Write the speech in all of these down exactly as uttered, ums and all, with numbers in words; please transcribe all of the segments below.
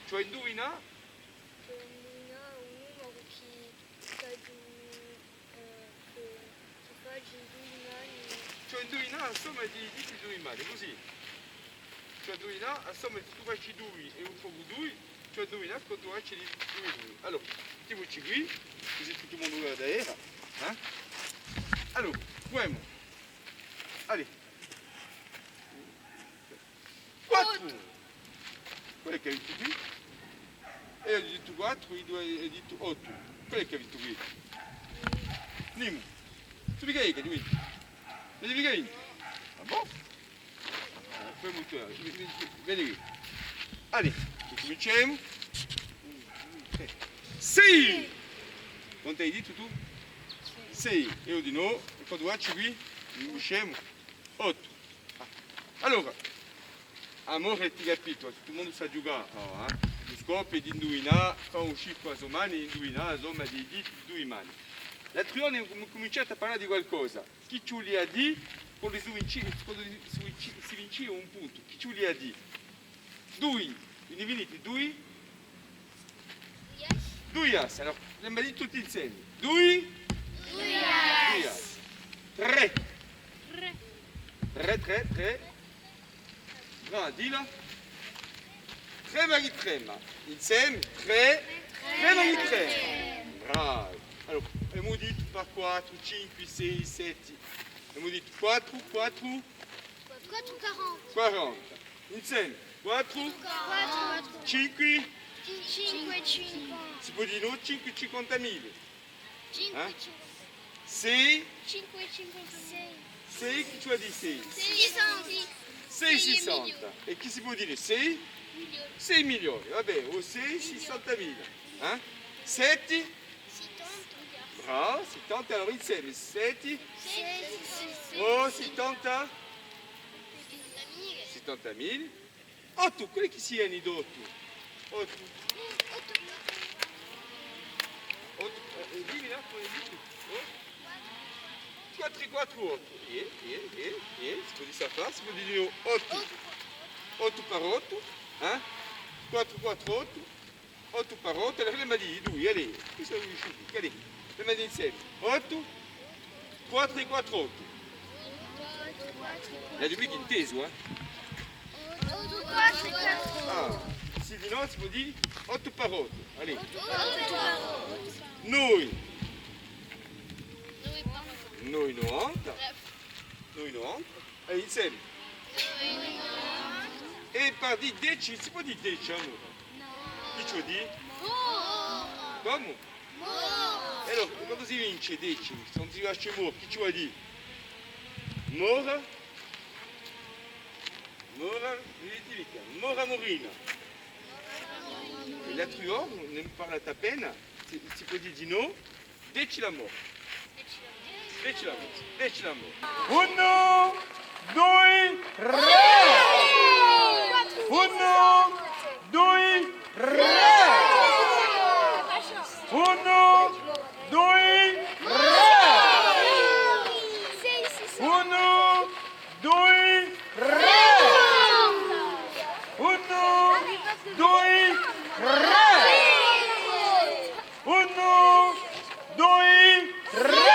Ci hè à induvinà? Ci hè à induvinà un numeru chì, chì faci, eh, chì, chì faci dui mani. Ci hè à induvinà a somma di, di dui mani, cusì. Ci hè à induvinà a somma, s'è tù faci dui è un pocu dui, ci hè à induvinà quantu faci di dui mani. Allora, mettimuci quì, cusì tuttu u mondu guarda, eh? Allora, pruvemu. Allez. Quattru! Quale hè chì hà vintu quì? È eiu aghju dettu quattru, è tù ai dettu ottu. Quale hè chì hà vintu quì? Nimu. Tù micca chì hà vintu? Vedi micca chì hà vintu? Ah bon? Eh, poi mutu, eh, vedi, vedi, vedi quì. Allez, ricuminciemu. Sei! Quantu ai dettu tù? Sei. È eiu dinò, è quantu facciu quì? Ricuminciemu. Ottu. Ah. Allora, à mora, avete capitu, tuttu u mondu sà ghjucà, oh, eh? U scopu hè d'induvinà, fà un cifru à a so manu è induvinà a somma di, di dui mani. L'altru ghjornu avemu cuminciatu à parlà di qualcosa. Chì ci vulia à dì quandu si vinci-, quandu si vinci-, si vincia un puntu? Chì ci vulia à dì? Dui, induvinaghju, dui? Dui assi. Allora, l'emu à dì tutti insemi. Dui? Dui assi. Trè. Trè, trè, trè. Brava, dilla. Trè maghi trè, ma insemi. Trè, trè maghi trè. Bravi. Allora, emu dettu par quattru, cinque, sei, sette. Emu dettu quattru, quattru. Quattru quaranta. Quaranta. Insemi. Quattru. Quattru. Cinque. Cinque cinquanta. Si pò dì nò, cinque cinquantamila. Cinque cinquanta. Sei. Cinque cinquanta. Sei. Sei, chì ci hè à dì sei? Sei sessanta. Sei sessanta. È chì si pò dì sei? Milioni. Sei milioni, va bè, o sei sessantamila. Eh? Sette? Settanta. Bravo, settanta, allora insemi, sette. Sette. O settanta? Settantamila. Ottu, quale hè chì si veni d'ottu? Ottu. Ottu, eh, eh, dimmi là, quale dici? Eh? Quattru è quattru, ottu. Iè, iè, iè, iè, si pò dì ça, si pò dì ottu. Ottu par ottu, eh? Quattru, quattru, ottu. Ottu par ottu, allora l'emu à dì dui, allez, questu hè riesciutu, allez, l'emu à dì insemi. Ottu, quattru è quattru, ottu. L'avete micca intesu, eh? Ottu, quattru, quattru. Ah, sì, dinò si pò dì ottu par ottu, allez. Ottu par ottu. Nove. Nove novanta. Nove novanta. È insemi. È par dì deci, si pò dì deci, allora? Chì ci vole à dì? Cumu? È allora, quandu si vince deci, s'è ùn si vince mora, chì ci vole à dì? Mora? Mora, mi dite micca, mora murina. È l'altru ghjornu, n'emu parlatu appena, si, si pò dì dinò, deci la mora. Deci la mora. Deci la mora. Unu, dui, trè! Unu, dui, trè! Unu, dui, trè! Unu, dui, trè! Unu, dui, trè! Unu, dui, trè!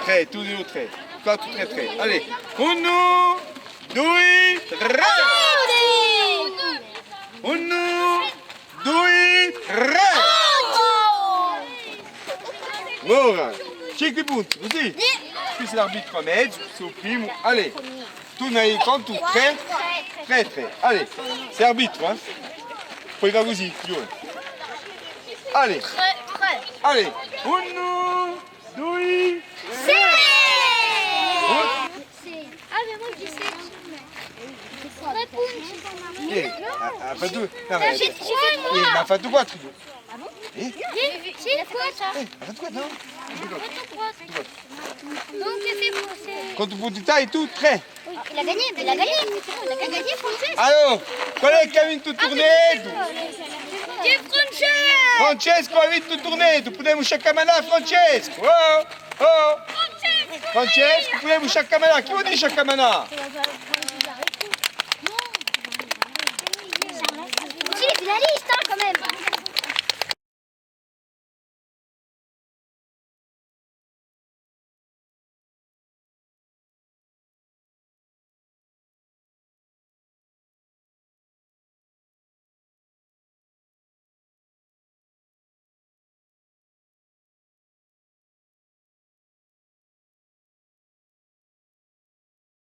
Trè, tutti è trè. Quattru, trè, trè. Allez. Unu, dui, trè! Unu, dui, trè! Ora, cinque punti, cusì? Quì ci hè l'arbitru à mezu, ci hè u primu. Allez, tù n'hai quantu? Trè? Trè, trè. Allez, ci hè l'arbitru, eh? Poi fà cusì, Ghjuvan. Allez. Trè, trè. Allez, unu, dui, trè. Sei! Ah, mais moi, je sais. Trè punti. Eh, hà, hà fattu, nò, ma, eh, ma hà fattu quattru. Ah bon? Eh? Sì, quattru. Eh, hà fattu quattru, nò? Quattru, quattru. Donc, c'est pour, c'est... Quantu punti t'hai tù? Trè. Oui, il a gagné, mais il a gagné. Il a gagné, Francesco. Allora, quale hè chì hà vintu u turneddu? Francesco! Francesco hà vintu u turneddu, pudemu sciaccamanà à Francesco! Oh! Oh! Francesco, pudemu sciaccamanà. Chì vole dì sciaccamanà?